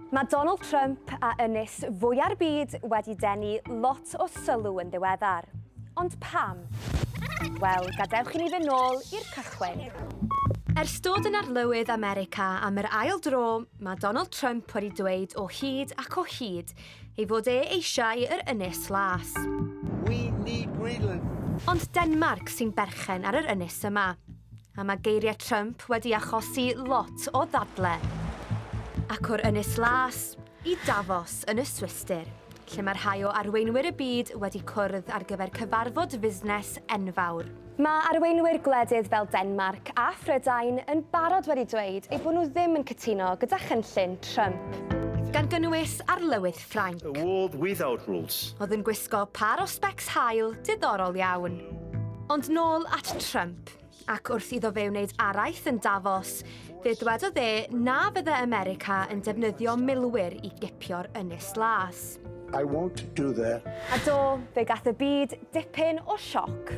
Mae Donald Trump a ynys fwya'r byd wedi denu lot o sylw yn ddiweddar. Ond pam? Wel, gadewch i ni fynd nôl i'r cychwyn. Ers dod yn Arlywydd America am yr ail dro, mae Donald Trump wedi dweud o hyd ac o hyd ei fod e eisiau yr Ynys Las. We need Greenland. Ond Denmarc sy'n berchen ar yr ynys yma. A mae geiriau Trump wedi achosi lot o ddadle. Ac o'r Ynys Las i Davos yn y Swistir, lle mae rhai o arweinwyr y byd wedi cwrdd ar gyfer cyfarfod fusnes enfawr. Mae arweinwyr gwledydd fel Denmarc a Phrydain yn barod wedi dweud eu bod nhw ddim yn cytuno gyda chynllun Trump. Gan gynnwys Arlywydd Ffrainc. A world without rules. Oedd yn gwisgo par o sbecs haul diddorol iawn. Ond nôl at Trump, ac wrth iddo fe wneud araith yn Davos, fe ddwedodd e na fydde America yn defnyddio milwyr i gipio'r Ynys Las. I won't do that. A do, fe gath y byd dipyn o sioc.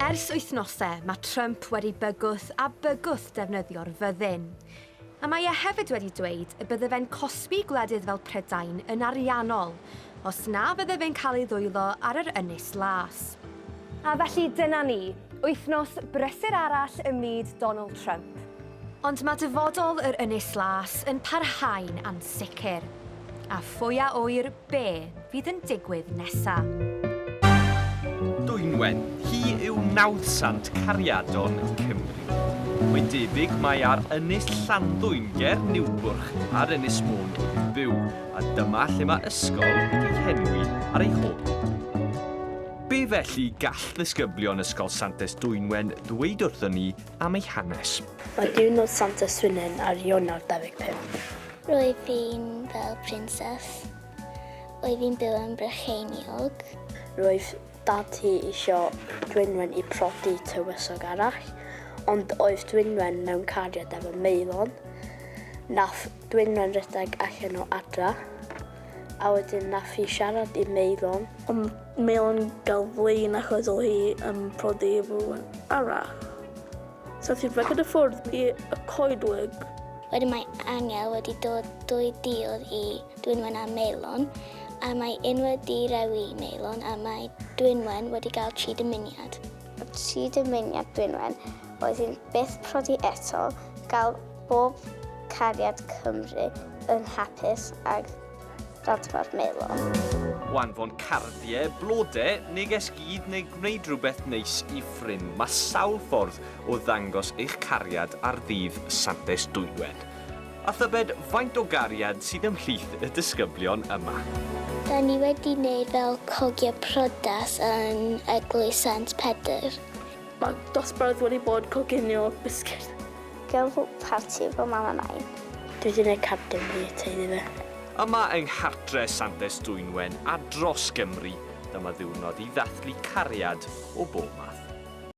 Ers wythnosau, mae Trump wedi bygwth a bygwth defnyddio'r fyddin. A mae e hefyd wedi dweud y bydde fe'n cosbi gwledydd fel Prydain yn ariannol os na fydde fe'n cael ei ddwylo ar yr Ynys Las. A felly dyna ni, wythnos brysur arall ym myd Donald Trump. Ond mae dyfodol yr Ynys Las yn parhau'n ansicr. A phwy a ŵyr be fydd yn digwydd nesa? Dwynwen, hi yw nawddsant cariadon Cymru. Mae'n debyg mai ar Ynys Llanddwyn ger Niwbwrch ar Ynys Môn oedd hi'n byw, a dyma lle mae ysgol wedi ei henwi ar ei hôl. Be felly gall ddisgyblion Ysgol Santes Dwynwen ddweud wrthon ni am ei hanes? Mae diwrnod Santes Dwynwen ar Ionawr 25. Roedd fi'n fel princess. Oedd hi'n byw yn Brycheiniog. Roedd dad hi isio Dwynwen i prodi tywysog arall, ond oedd Dwynwen mewn cariad efo Maelon. Nath Dwynwen redeg allan o adra, a wedyn nath hi siarad i Maelon. Ond Maelon gael flin achos oedd hi yn prodi efo rhywun arall. So ti rhedeg y ffwrdd i y coedwig. Wedyn mae angel wedi dod dwy diod i Dwynwen a Maelon, a mae un wedi rewi Maelon a mae Dwynwen wedi gael tri dymuniad. Y tri dymuniad Dwynwen oedd hi'n byth prodi eto, gael bob cariad Cymru yn hapus ag Radford Maelon. O anfon cardie, blode, neges gudd neu gwneud rhywbeth neis i ffrind, mae sawl ffordd o ddangos eich cariad ar ddydd Santes Dwynwen. A thybed faint o gariad sydd ymhlith y disgyblion yma? Da ni wedi neud fel cogia priodas yn Eglwys Sant Pedr. Mae dosbarth wedi bod coginio bisged. Gael parti efo mam a nain. Dwi 'di neud cardyn fi i teulu fi. Yma yng nghartre Santes Dwynwen a dros Gymru, dyma ddiwrnod i ddathlu cariad o bob math.